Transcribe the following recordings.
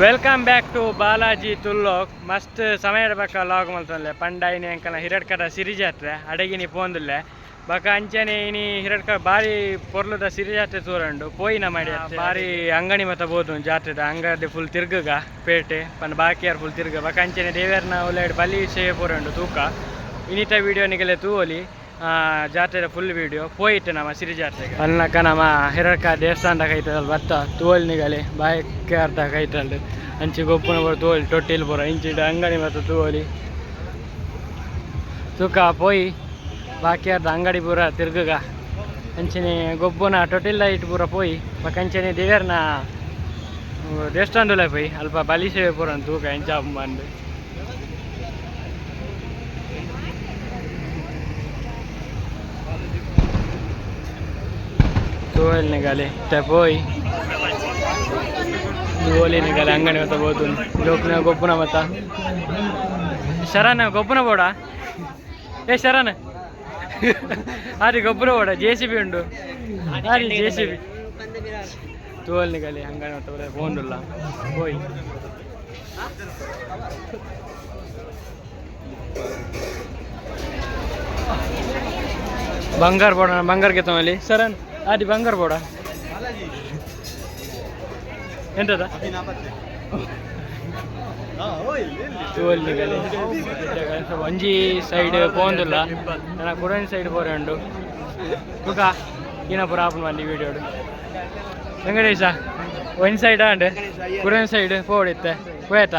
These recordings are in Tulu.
Welcome back to Balaji ತುಲ್ಲೋಕ್. ಮಸ್ತ್ ಸಮಯದ ಬಕ್ಕ ಲಾಗ್ ಮಲ್ತೊಂಲೆ ಪಂಡ ಇನಿ ಅಂಕಲ ಹಿರಡ್ಕದ ಸಿರಿ ಜಾತ್ರೆ ಅಡಗಿನಿ ಪೋಂದುಲ್ಲೆ ಬಕ ಅಂಚನೆ ಇನಿ ಹಿರಡ್ಕ ಬಾರಿ ಪೊರ್ಲುದ ಸಿರಿ ಜಾತ್ರೆ ತೂರಂಡು ಪೋಯಿನ ಮಾಡಿ ಬಾರಿ ಅಂಗಡಿ ಮತ್ತ ಬೋದು ಜಾತ್ರೆದ ಅಂಗಡಿ ಫುಲ್ ತಿರ್ಗುಗ ಪೇಟೆ ಪಂಡ ಬಾಕಿಯಾರ್ ಫುಲ್ ತಿರ್ಗ ಬಕ ಅಂಚನೆ ದೇವೇರ್ನ ಉಲ್ಲೇಡ್ ಬಲಿ ಸೇವೆ ಪೋರಂಡು ತೂಕ ಇನಿತ ವಿಡಿಯೋ ನಿಗಲೆ ತೂವೊಲಿ ಜಾತ್ರೆದ ಫುಲ್ ವಿಡಿಯೋ ಪೋಯಿಟ್ಟು ನಮ್ಮ ಸಿರಿ ಜಾತ್ರೆಗೆ ಅಲ್ನಕ ನಮ್ಮ ಹಿರಡ್ಕ ದೇವಸ್ಥಾನದ ಕೈತಲ್ ಬತ್ತ ತೂವಲ್ ನಿಗಲೆ ಬಾಯಕ್ಕಾರ್ದ ಕೈತಲ್ ಅಂಚಿ ಗೊಪ್ಪುನ ಪೂರ ತೂವೊಲಿ ತೊಟ್ಟಿಲ್ ಪೂರ ಇಂಚಿಡ್ ಅಂಗಡಿ ಮತ್ತ ತೂವೊಲಿ ತೂಕ ಪೋಯಿ ಬಾಕಿಯಾರ್ದ ಅಂಗಡಿ ಪೂರ ತಿರ್ಗುಗ ಅಂಚನೆ ಗೊಬ್ಬುನ ತೊಟ್ಟಿಲ್ ಲೈಟ್ ಪೂರ ಪೋಯಿ ಬೊಕ ಅಂಚನೆ ದೇವೆರ್ನ ದೇವಸ್ಥಾನದಲ್ಲ ಪೋಯಿ ಅಲ್ಪ ಬಲಿ ಸೇವೆ ಪೂರ ತೂಕ ಎಂಚ ಬಂದು ತೂವಲ್ ನಿಗಲೆ ಇತ್ತೆ ಪೋಯಿ ತೂವೊಲಿ ನಿಗಲೆ ಅಂಗಡಿ ಮತ್ತ ಪೋತುಂಡು ಜೋಕುನ ಗೊಬ್ಬುನ ಮತ್ತ ಶರಣ ಗೊಬ್ಬುನ ಬೋಡ ಏ ಶರಣ ಆರಿ ಗೊಬ್ಬರ ಬೋಡ ಜೆ ಸಿ ಬಿ ಉಂಡು ಆರಿ ಜೆ ಸಿ ಬಿ ತೂವಲ್ ನಿಗಲೆ ಅಂಗಡಿ ಮತ್ತ ಪೋಂಡುಲ್ಲ ಪೋಯಿ ಬಂಗಾರ ಬೋಡ ಬಂಗಾರ ಗೆತ್ತಮಲ್ಲಿ ಶರಣ್ ಆದಿ ಬಂಗಾರ ಬೋಡ ಎಂತದ ತೂವಲ್ ನಿಗಲೆ ಒಂಜಿ ಸೈಡ್ ಪೋಂದುಲ್ಲ ನನ್ನ ಕುಡನ್ ಸೈಡ್ ಪೋರೆ ಉಂಡು ತುಕ ಈನ ಪೂರ ಆಪುನ ಬಂದಿ ವಿಡಿಯೋಡು ವೆಂಕಟೇಶ ಒಂಜಿ ಸೈಡ್ ಆಂಡ್ ಕುಡನ್ ಸೈಡ್ ಪೋಡಿತ್ತೆ ಪೋಯತ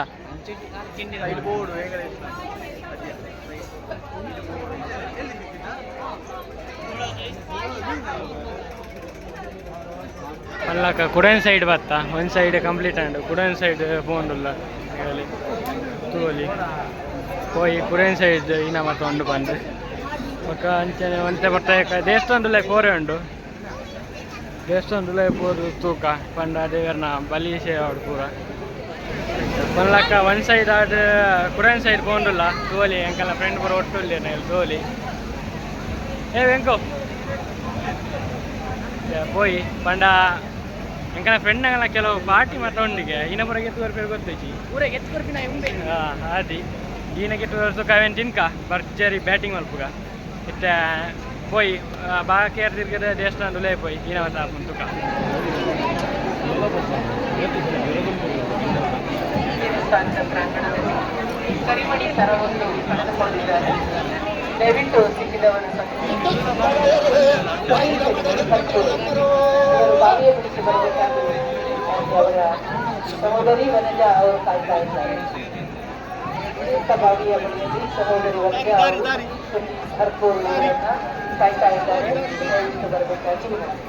ಪಲ್ಲಕ ಕುಡನ್ ಸೈಡ್ ಬತ್ತ ಒಂದ್ ಸೈಡ್ ಕಂಪ್ಲೀಟ್ ಆಂಡ್ ಕುಡನ್ ಸೈಡ್ ಪೋಂಡುಲ್ಲ ತೂವೊಲಿ ಪೋಯಿ ಕುಡನ್ ಸೈಡ್ ಇನ ಮತ್ತ ಉಂಡು ಬಂದು ಬೊಕ ಅಂಚನೆ ಒಂತೆ ಬೊತ್ತ ದೇವಸ್ಥಾನದಲ್ಲೇ ಪೋರೆ ಉಂಡು ದೇವಸ್ಥಾನದಲ್ಲೇ ಪೋದು ತೂಕ ಪಂಡ ದೇವರ್ನ ಬಲಿ ಸೇವಾಡು ಪೂರ ಪಲ್ಲಕ್ಕ ಒನ್ ಸೈಡ್ ಆದ್ ಕುಡನ್ ಸೈಡ್ ಪೋಂಡುಲ್ಲ ತೂವೊಲಿ ಎಂಕಲ್ನ ಫ್ರೆಂಡ್ ಪೂರ ಒಟ್ಟುಲ್ಲೆ ತೂವೊಲಿ ಏ ವೆಂಕು ಪೋಯಿ ಪಂಡ ಎಂಕನ ಫ್ರೆಂಡ್ ನಂಗಲ ಕೆಲವು ಪಾರ್ಟಿ ಮಾತ್ರ ಉಂಡಿಗೆ ಇನ್ನ ಪೂರ ಗೆತ್ತು ಬರ್ಪೇರು ಗೊತ್ತೈಚಿ ಪೂರ ಗೆತ್ತು ಕೊರ್ಪಿನ ಉಂಡೆ ಆದಿ ಈನ ಗೆತ್ತು ವರ್ಷ ಅವೇನು ತಿನ್ಕ ಭರ್ಜರಿ ಬ್ಯಾಟಿಂಗ್ ಮಲ್ಪುಗ ಇತ್ತೆ ಪೋಯಿ ಬಾಕಿ ತಿರ್ಗದ ದೇವಸ್ಥಾನ ಉಲೇ ಪೋಯಿ ಈನ ಮಾತ್ರ ಆಪುಂಡು ತುಕ ದೇವಸ್ಥಾನದ ಪ್ರಾಂಗಣದಲ್ಲಿ ಕರಿಮಣಿ ಸರವನ್ನು ಪಡೆದುಕೊಂಡಿದ್ದಾರೆ. ದಯವಿಟ್ಟು ಸಿಕ್ಕಿದವರು ಇವರು ಬಾವಿಯ ಬಳಿಗೆ ಬರಬೇಕಾಗಿ ಅವರ ಸಹೋದರಿ ವನಜ ಅವರು ಕಾಯ್ತಾ ಇದ್ದಾರೆ. ತೀರ್ಥ ಬಾವಿಯ ಬಳಿಯಲ್ಲಿ ಸಹೋದರಿ ವನಜ ಅವರು ಹರ್ಕೂರು ಇವರನ್ನ ಕಾಯ್ತಾ ಇದ್ದಾರೆ. ದಯವಿಟ್ಟು ಬರಬೇಕಾಗಿ ವಿನಂತಿ.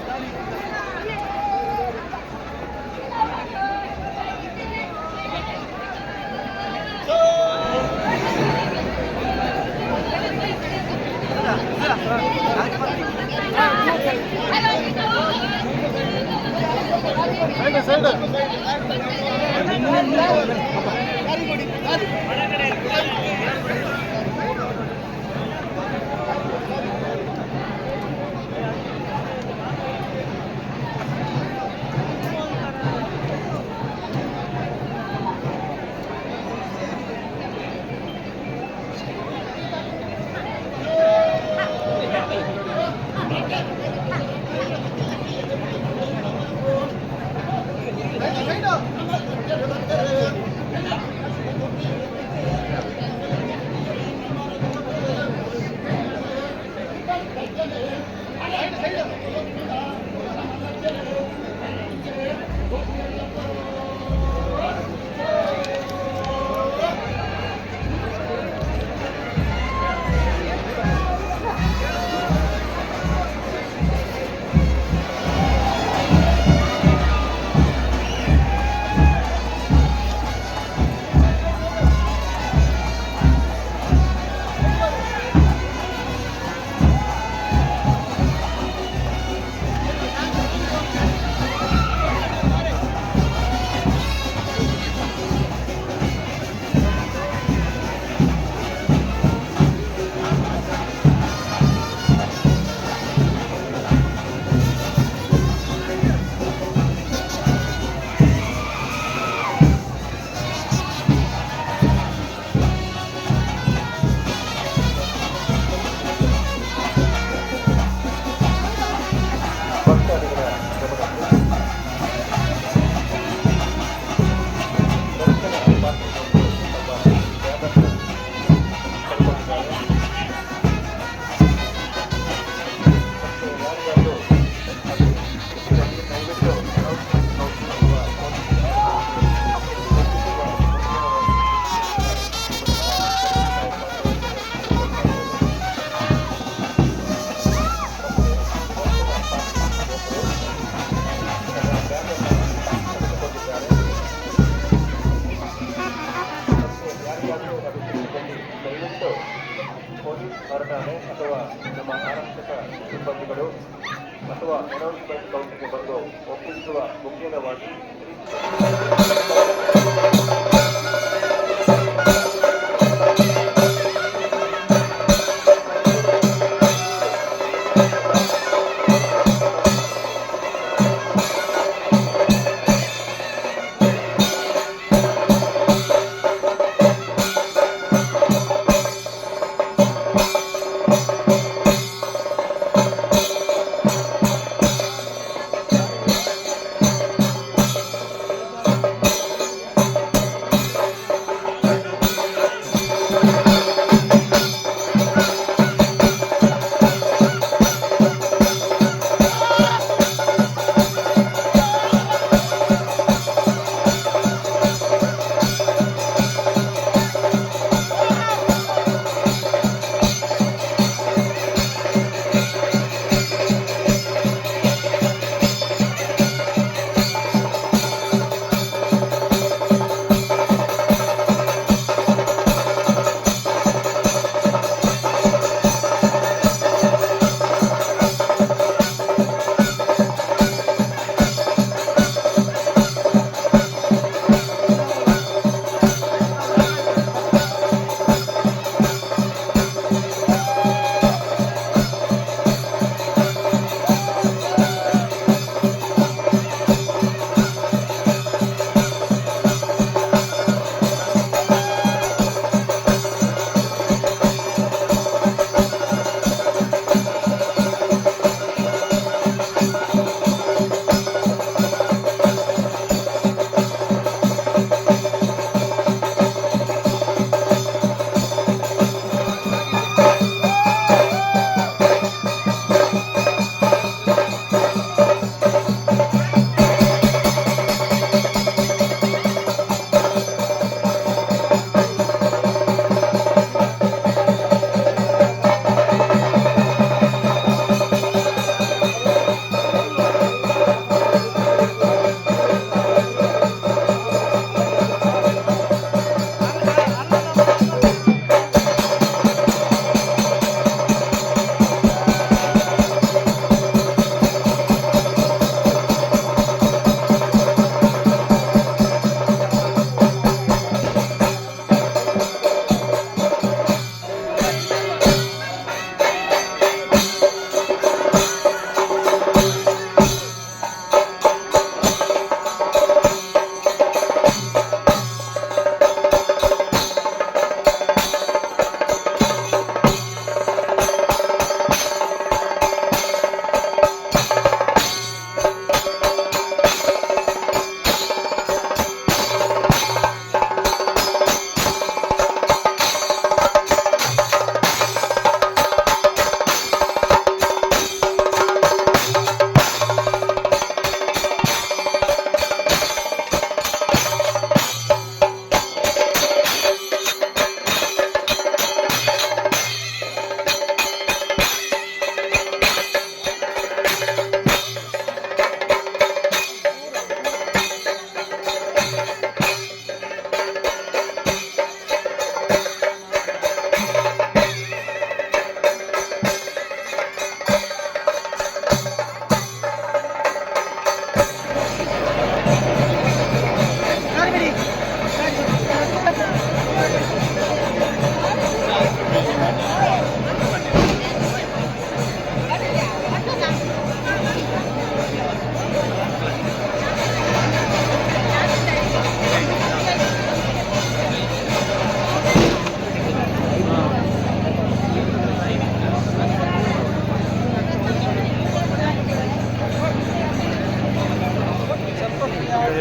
ಠಾಣೆ ಅಥವಾ ನಮ್ಮ ಆರಕ್ಷಕ ಸಿಬ್ಬಂದಿಗಳು ಅಥವಾ ಅನೌನ್ಸ್ಮೆಂಟ್ ಕೌಂಟರ್ಗೆ ಬಂದು ಒಪ್ಪಿಸುವ ಮುಖೇನವಾಗಿ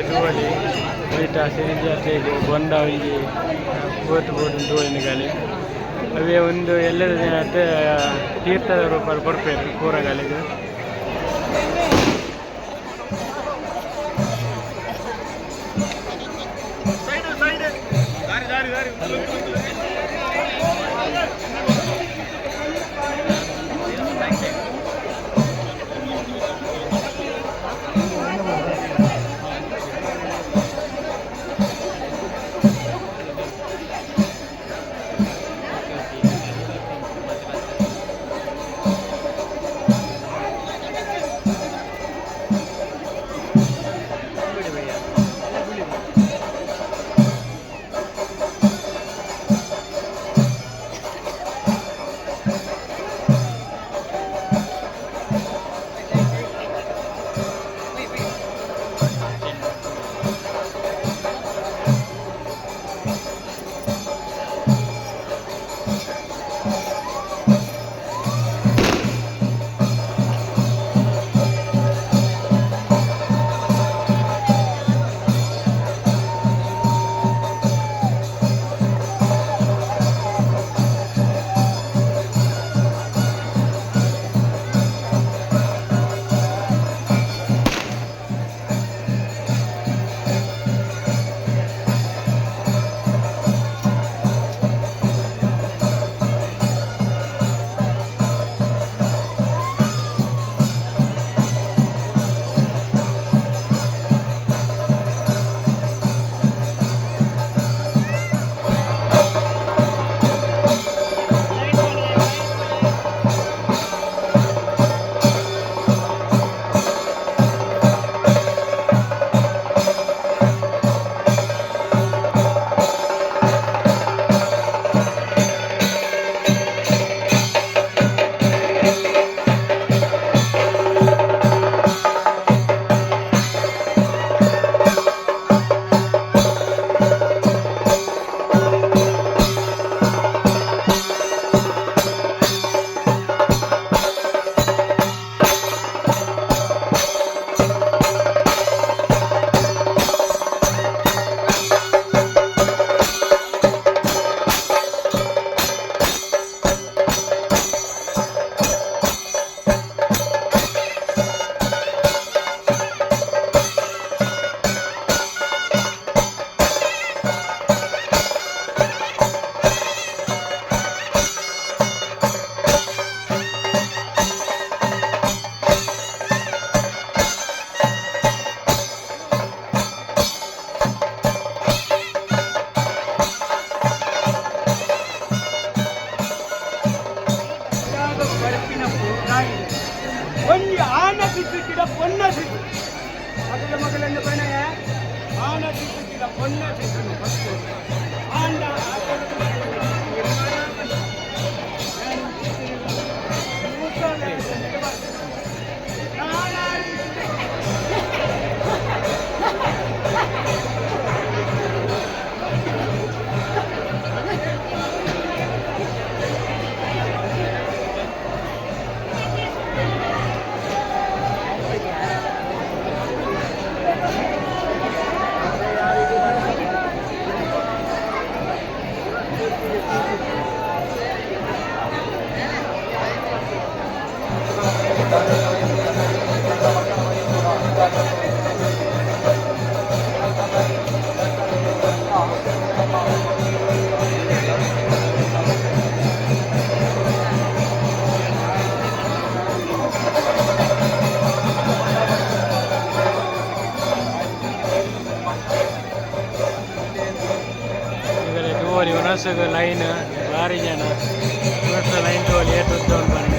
ತೂವೊಲಿ ಐತ ಸಿರಿಜಾತ್ರೆಗ್ ಬೊಂಡ ಒಂಜಿ ಪೋತು ಪೋದು ತೂವೊಲಿ ಗಾಲಿ ಅವೇ ಒಂದು ಎಲ್ಲದ ದಿನಟ್ ತೀರ್ಥದ ರೂಪ ಕೊರ್ಪೆರ್ ಪೂರಗಾಲಿಗ್. ತೋಲಿ ಒಣಸಗ ಲೈನ್ ಭಾರಿ ಜನ ಒಣಸ ಲೈನ್ ತೋಲಿ ಏತ್ ಉದ್ದ ಉಂಟು ಪಂದ್.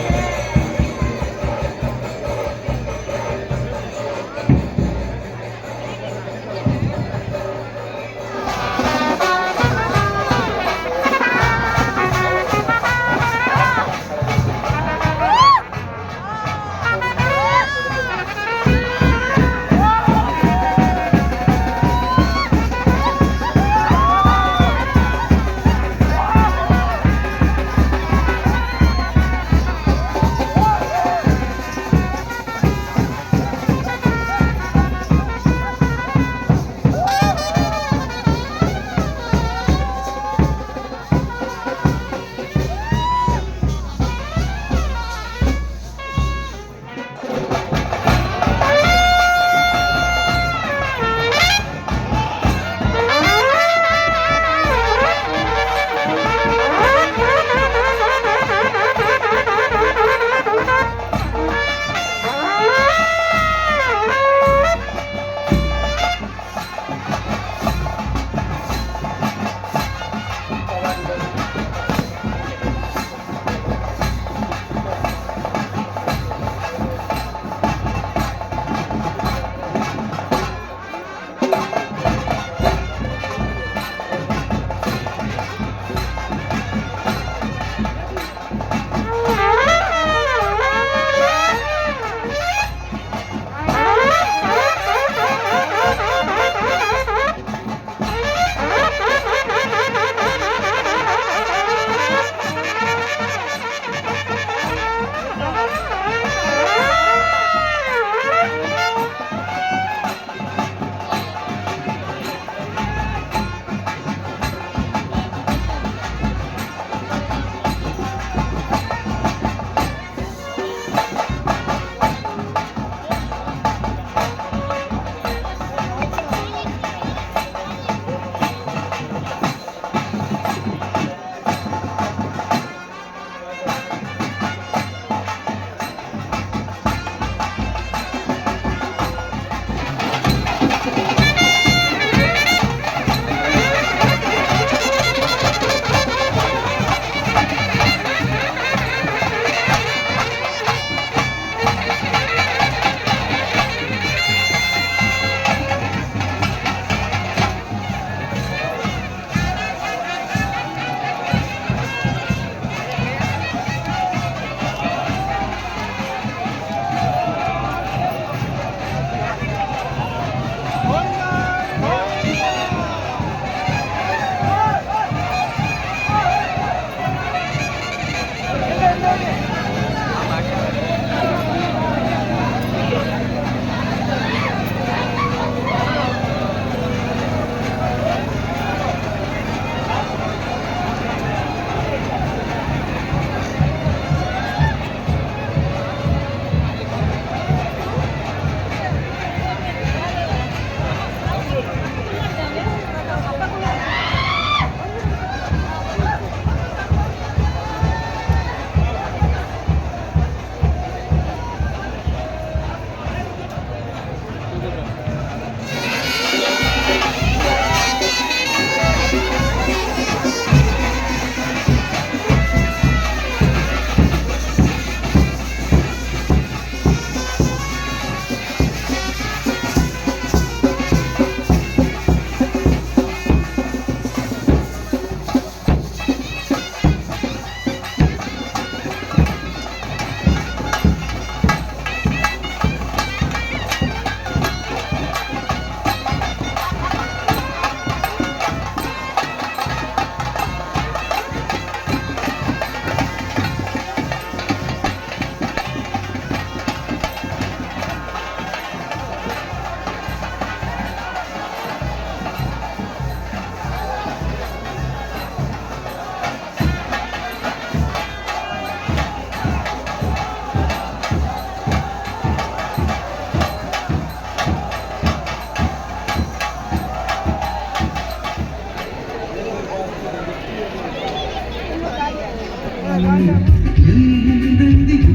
ಎಂದೆಂದಿಗೂ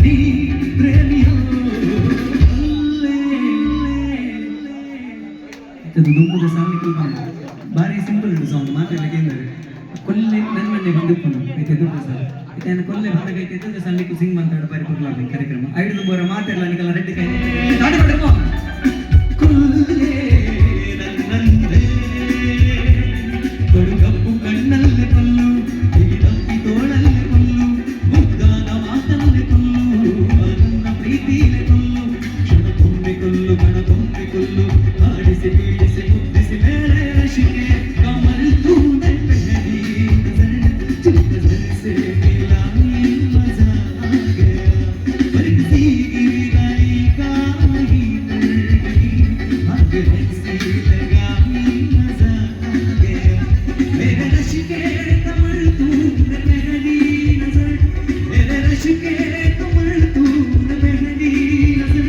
ನೀ ಪ್ರೇಮಿಯೋ ಅಲ್ಲೇ. ದುಂಬುದ ಸಾಂಗ್ ಬಾರಿ ಸಿಂಪಲ್ ಉಂಟು ಸಾಂಗ್. ಮಾತೆಲ್ಲ ಕೇಂದ್ರ ಕೊಲ್ಲೆ ನನ್ನನ್ನೇ ಬಂದಿಪ್ಪನು ಐತೆ ದುಡ್ಡು ಸರ್ ಐತೆ. ಕೊಲ್ಲೆ ಬಂದಾಗ ಐತೆ ಸಲ್ಲಿಕ್ಕು ಸಿಂಗ್ ಮಾತಾಡ ಬಾರಿ ಪೊರ್ಲಾಪಿ ಕಾರ್ಯಕ್ರಮ. ಐದು ಬೋರ ಮಾತೆಲ್ಲ ನಿಕಲ್ಲ ರೆಡ್ಡಿ ಕೈ ತಾಡಿ ಕೊಡ್ರಿ. ಕೊಲ್ಲೆ ನನ್ನಂದೇ, ಕಡುಕಪ್ಪು ಕಣ್ಣಲ್ಲೇ ಕೊಲ್ಲು, ಬಿಗಿ ತೋಳಲ್ಲೇ ಕೊಲ್ಲು, ಮುದ್ದಾದ ಮಾತಲ್ಲೇ ಕೊಲ್ಲು, ನನ್ನ ಪ್ರೀತಿಲೇ ಕೊಲ್ಲು, ಕ್ಷಣಕ್ಕೊಮ್ಮೆ ಕೊಲ್ಲು, ಗಣಕ್ಕೊಮ್ಮೆ ಕೊಲ್ಲು, ಆಡಿಸಿ ಪೀಡಿಸಿ ಮುದ್ದಿಸಿ ಮೇರೆ ರಶಿಕೆ ಕಮಲ್ ತೂನೆ ಪಹಲಿ ನಜರ್ जो नजर से मिलाई मजा आ गया, पर किसी की विदाई का ही मिल गई, आग ऐसी लगाई मजा आ गया। मेरे रश्के कमर तूने पहली नजर, मेरे रश्के कमर तूने पहली नजर.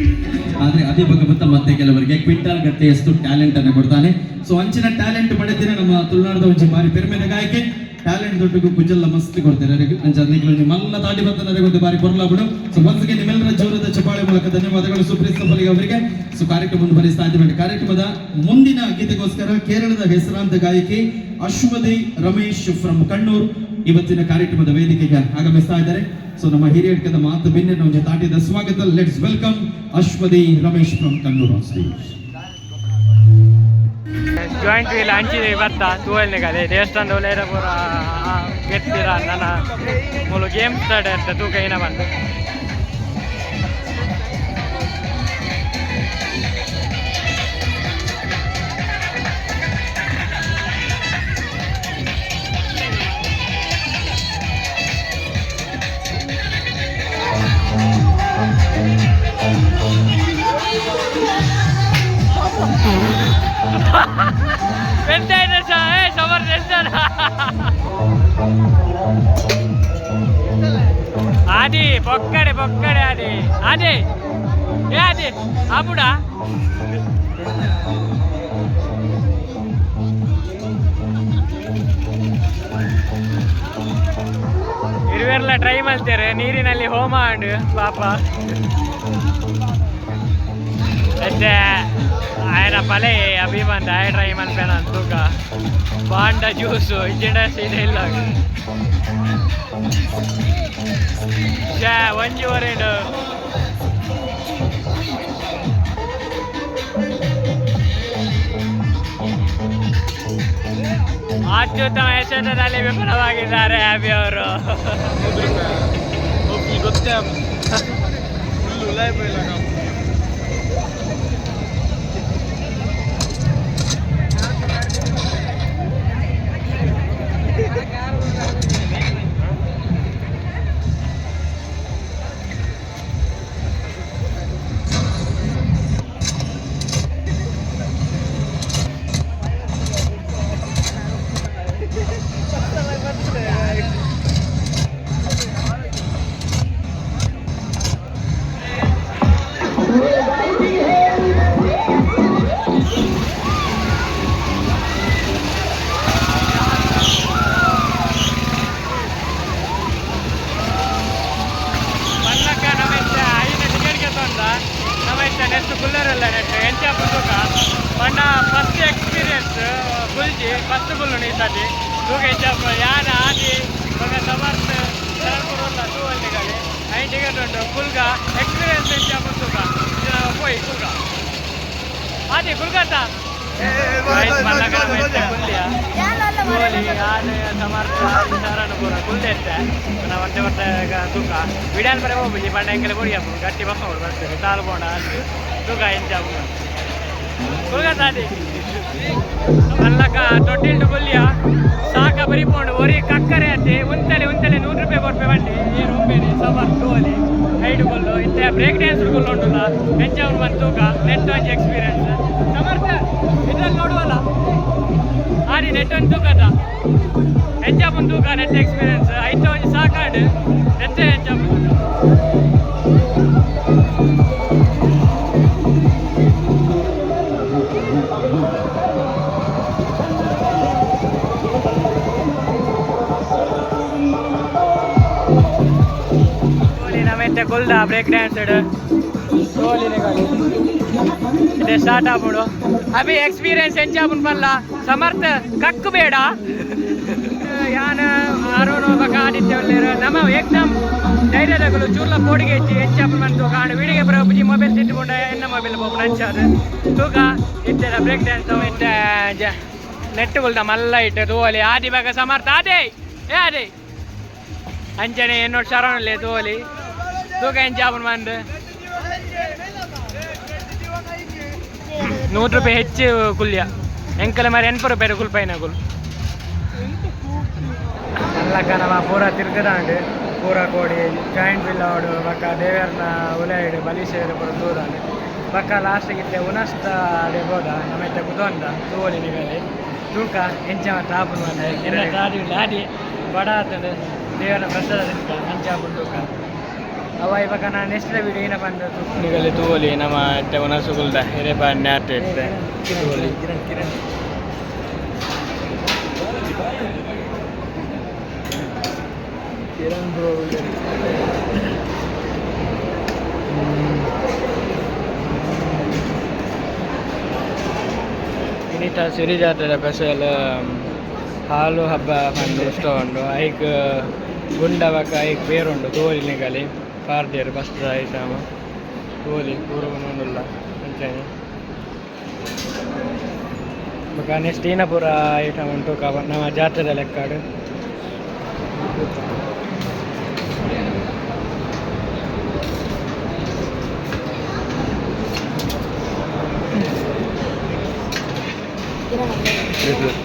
ಆದ್ರೆ ಅದೇ ಭಗವಂತ ಮತ್ತೆ ಕೆಲವರಿಗೆ ಕ್ವಿಂಟಾಲ್ ಗಟ್ಟೆಯಷ್ಟು ಟ್ಯಾಲೆಂಟ್ ಅನ್ನು ಕೊಡ್ತಾನೆ. ಸೊ ಅಂಚಿನ ಟ್ಯಾಲೆಂಟ್ ಪಡೆದಿನ ನಮ್ಮ ತುಳುನಾಡದ ಒಂಜಿ ಬಾರಿ ಪೆರ್ಮೆದ ಗಾಯಕೆ. ಟ್ಯಾಲೆಂಟ್ ದೊಡ್ಡಗು ಕುಜಲ್ಲ ಮಸ್ತ್ ಕೊಡ್ತಾರೆ. ಅಂಚ ನಿಕ್ಲು ಒಂಜಿ ಮಲ್ಲ ತಾಟಿ ಬತ್ತನ ಒಂದು ಬಾರಿ ಕೊರ್ಲಾ ಬಿಡು. ಸೊ ಒನ್ಸ್ ಅಗೇನ್ ನಿಮ್ಮೆಲ್ಲರ ಜೋರದ ಚಪಾಳೆ ಮೂಲಕ ಧನ್ಯವಾದಗಳು ಸುಪ್ರೀತ್ ಸಫಲಿಗೆ ಅವರಿಗೆ. ಸೊ ಕಾರ್ಯಕ್ರಮ ಮುಂದುವರಿಸ್ತಾ ಇದ್ದೀವಿ. ಕಾರ್ಯಕ್ರಮದ ಮುಂದಿನ ಗೀತೆಗೋಸ್ಕರ ಕೇರಳದ ಹೆಸರಾಂತ ಗಾಯಕಿ ಅಶ್ವತಿ ರಮೇಶ್ ಫ್ರಮ್ ಕಣ್ಣೂರ್ ಇವತ್ತಿನ ಕಾರ್ಯಕ್ರಮದ ವೇದಿಕೆಗೆ ಆಗಮಿಸ್ತಾ ಇದ್ದಾರೆ. ಸೊ ನಮ್ಮ ಹಿರಿಯಡ್ಕದ ಮಾತು ಬೆನ್ನಿನ ಒಂಜಿ ತಾಟಿದ ಸ್ವಾಗತ. Let's welcome Ashwathi Ramesh from Kannur on stage. Joint wheel ಅಂಚಿ ಬರ್ತಾ ತೂವಲ್ನಿಗಲೆ ದೇವಸ್ಥಾನದ ಒಳ್ಳೆಯ ಪೂರ ಗೆತ್ತಿರ ನನ್ನ ಮೂಲು ಗೇಮ್ ಸ್ಟಾರ್ಟ್ ಅಂತ ತೂಕ ಏನ ಬಂದು. ಎಂತ ಇದೆ ಸರ್? ಏ ಸಮರ್ ದೇವಸ್ಥಾನ ಆದಿ ಬೊಕ್ಕಡೆ ಬೊಕ್ಕಡೆ ಆದಿ ಆದಿ ಏ ಆದಿ ಆಪುಡ. ಇರುವೆರ್ಲ ಟ್ರೈ ಮಾಡ್ತಾರೆ ನೀರಿನಲ್ಲಿ ಹೋಮ ಅಂಡ್ ಪಾಪ. ಮತ್ತೆ ఆయన ಪಲೆ ಅಭಿಮಾನ ಆಯ ಟ್ರೈ ಮಲ್ಪೇನ ತೂಕ ಬಾಂಡ ಜ್ಯೂಸು ಇಜ್ಜಿಂಡ ಸೀನೆ ಇಲ್ಲ. ಶ್ಯಾ ಒಂಜಿ ಒರೆಂಡು. ಅತ್ಯುತ್ತಮ ಎಸೆತದಲ್ಲಿ ವಿಫಲವಾಗಿದ್ದಾರೆ ಅಭಿ ಅವರು. ಗೊತ್ತೇ ಫುಲ್ ಉಲಾಯ್ ಪೋಯಿಲ್ಲ. ಪಲ್ಲಕ್ಕ ನಮ್ಮ ಇತ್ತ ಐದು ಟಿಕೆಟ್ ತೊಂದ ನಮ್ಮ ಇತ್ತ ನೆಕ್ಸ್ಟ್ ಕುಲ್ಲರಲ್ಲ ನೆಟ್ ಎಂಚ ತೂಕ ಪಂಡ ಫಸ್ಟ್ ಎಕ್ಸ್ಪೀರಿಯನ್ಸ್ ಕುಲ್ಜಿ ಫಸ್ಟ್ ಕುಲ್ಲು ಈ ಸತಿ ತೂಕ ಎಂಚ ಯಾನ ಆದಿ ಬೊಕ ಸಮರ್ಥ ಶರಣಪುರ ತೂವಲ್ಲಿಗಲಿ ಐದು ಟಿಕೆಟ್ ಉಂಟು ಕುಲ್ಗ ಎಕ್ಸ್ಪೀರಿಯನ್ಸ್ ಎಂಚ ತೂಕ ಪೋಯಿ ಕುಲ್ಗ ಆದಿ ಕುಲ್ಗತ್ತ ಪಲ್ಲಕ್ಕ ನಮ್ಮ ಇತ್ತ ಕುಲ್ಲಿಯ ಕೋಲಿ ಯಾನ್ ಸಮರ್ಥ ಶರಣಪುರ ಕುಲ್ದೆತ್ತೆ ನಾವು ಒಂತೆ ಬರ್ತೆ ತೂಕ ವಿಡಾಲ್ ಬರೆ ಹೋಗ್ಬಿಡಿ ಪಂಡ ಎಂಕಲೆ ಬೊಡಿ ಹಾಪುಂಡು ಗಟ್ಟಿ ಬಸ್ ಹೋಡು ಬರ್ತೇವೆ ತಾಲು ಪೋಂಡ ತೂಕ ಎಂಚ ಕುಲ್ಗತ್ತ ಆದಿ ಮಲ್ಲಕ ತೊಟ್ಟಿಲ್ಡು ಕುಲ್ಲಿಯ ಸಾಕ ಬರಿ ಪೋಂಡು ಒರಿ ಕಕ್ಕರೆ ಅತ್ತೆ ಉಂತಲೆ ಉಂತಲೆ 100 ರೂಪಾಯಿ ಕೊರ್ಪೆ ಬಂಡಿ ಏರು ಉಂಬೇನೆ ಸಮರ್ ಟೋಲಿ ಐಡು ಕೊಲ್ಲು ಇತ್ತೆ ಬ್ರೇಕ್ ಡ್ಯಾನ್ಸ್ ಕೊಲ್ಲು ಉಂಟುಲ್ಲ ಎಂಚ ಅವ್ರು ಬಂದು ತೂಕ ನೆಟ್ ಒಂಜಿ ಎಕ್ಸ್ಪೀರಿಯನ್ಸ್. ಸಮರ್ಥ ಇದ್ರಲ್ಲಿ ನೋಡುವಲ್ಲ ಆರಿ ನೆಟ್ ಒಂದು ತೂಕದ ಎಂಚ ಬಂದು ತೂಕ ನೆಟ್ ಎಕ್ಸ್ಪೀರಿಯನ್ಸ್ ಐತ ಒಂಜಿ ಸಾಕಾಡು ನೆಟ್ಟೆ ಎಂಚ ತೂಕ. ಇತ್ತೆ ಕುಲ್ದ ಬ್ರೇಕ್ ಡ್ಯಾನ್ಸ್ ಇತ್ತೆ ಸ್ಟಾರ್ಟ್ ಆಪುಂಡು. ಅಭಿ, ಎಕ್ಸ್ಪೀರಿಯನ್ಸ್ ಎಂಚಾಪುನ್ ಪಲ್ಲ. ಸಮರ್ಥ, ಕಕ್ಕು ಬೇಡ. ಯಾನ, ಅರುಣ್ ಬೊಕ ಆದಿತ್ಯ ಉಲ್ಲೆರ್. ನಮ ಏಕ್ದಮ್ ಧೈರ್ಯದಕುಲು. ಚೂರ್ಲ ಪೋಡಿಗೆ ಇಜ್ಜಿ. ಎಂಚಾಪುನ್ ಪಂದ್ ತೂಕ. ಆಂಡ ವಿಡಿಗೆ ಬರಪುಜಿ. ಮೊಬೈಲ್ ತಿದ್ದುಕೊಂಡ ಎನ್ನ ಮೊಬೈಲ್ ಪೋಪುನ ಅಂಚಾದ್ ತೂಕ. ಇತ್ತೆದ ಬ್ರೇಕ್ ಡ್ಯಾನ್ಸ್ ಇತ್ತೆ ನೆಟ್ ಕುಲ್ದ ಮಲ್ಲ ಇಟ್ಟು ತೂವಲಿ. ಆದಿ ಬೊಕ ಸಮರ್ಥ, ಆದೇ ಏ ಆದಿ, ಅಂಚನೆ ಎನ್ನೋಡು ಶರಣ್ ತೂವಲಿ. ತೂಕ ಎಂಚಾಪುನ್ ಪಂದ್. 100 ರೂಪಾಯಿ ಹೆಚ್ಚು ಕುಲ್ಯ. ಎಂಕಲ ಮಾರಿ 80 ರೂಪಾಯಿ ಕುಲ್ಪೈನಕುಲು. ಮಲ್ಲಕ್ಕ ನಮ್ಮ ಪೂರ ತಿರ್ಗದಾಂಡ್. ಪೂರ ಕೋಡಿ, ಜಾಯಿಂಟ್ will ಆವಡು, ಬೊಕ್ಕ ದೇವೆರ್ನ ಉಲೈಡ್ ಬಲಿಸೇರು ಪೂರ ತೂದಾಂಡ್. ಬೊಕ್ಕ ಲಾಸ್ಟ್ ಇತ್ತೆ ಉನಸ್ತ ಅಡೆ ಬೋದ. ನಮ್ಮ ಇತ್ತೆ ಕುದೊಂದ ತೂವೊಲಿ ನಿಗಲಿ. ತೂಕ ಎಂಚ ಮಾತ ಆಪುಂಡು ಪಂದ್. ಆದಿ ಆದಿ ಬಡ ಆತುಂಡು. ದೇವರ ಪ್ರಸಾದ ತಿನ್ಕ. ಅಂಚ ಆಪುಂಡು ತೂಕ. ಅವ ಇವಾಗ ನಾನು ನೆಕ್ಸ್ಟ್ ವಿಡಿಯೋ ಏನ ಪಂದ್ ನಿಗಲಿ. ತೂವೊಲಿ. ನಮ್ಮ ಇತ್ತೆ ಉನಸು ಕುಲ್ದ ಹಿರೇಪಾನ್ಯ ಆತ ಇತ್ತೆ ತೂವೊಲಿ. ಕಿರಣ್, ಕಿರಣ್. ಕಿರಣ್ ಬ್ರೋ. ಇನಿತ ಸಿರಿ ಜಾತ್ರೆ ಸ್ಪೆಷಲ್ ಹಾಲು ಹಬ್ಬ ಪಂದ್ ಉತ್ಸವ ಉಂಡು. ಐಕ್ ಗುಂಡ ಬೊಕ್ಕ ಐಕ್ ಪೇರುಂಡು. ತೂವೊಲಿ ನಿಗಲಿ. ಪಾಡ್ದೆರ್ ಫಸ್ಟ್ ಐಟಮ್. ತೂವೊಲಿ, ಪೂರ ಉಂಡುಲ್ಲ ಅಂಚನೆ. ಬೊಕ್ಕ ನೆಕ್ಸ್ಟ್ ಇನ ಪೂರ ಐಟಮ್ ಉಂಟು ನಮ್ಮ ಜಾತ್ರೆದ ಲೆಕ್ಕಡ್.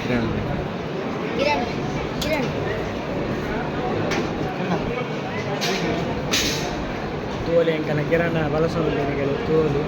ಕಿರಣ್. ಕಿರಣ್, ಕಿರಣ್. ತೂವೊಲಿ, ಎಂಕನ ಕಿರಣ ಬಳಸೊಂದು ನಿಗಲಿ ತೂವೊಲಿ.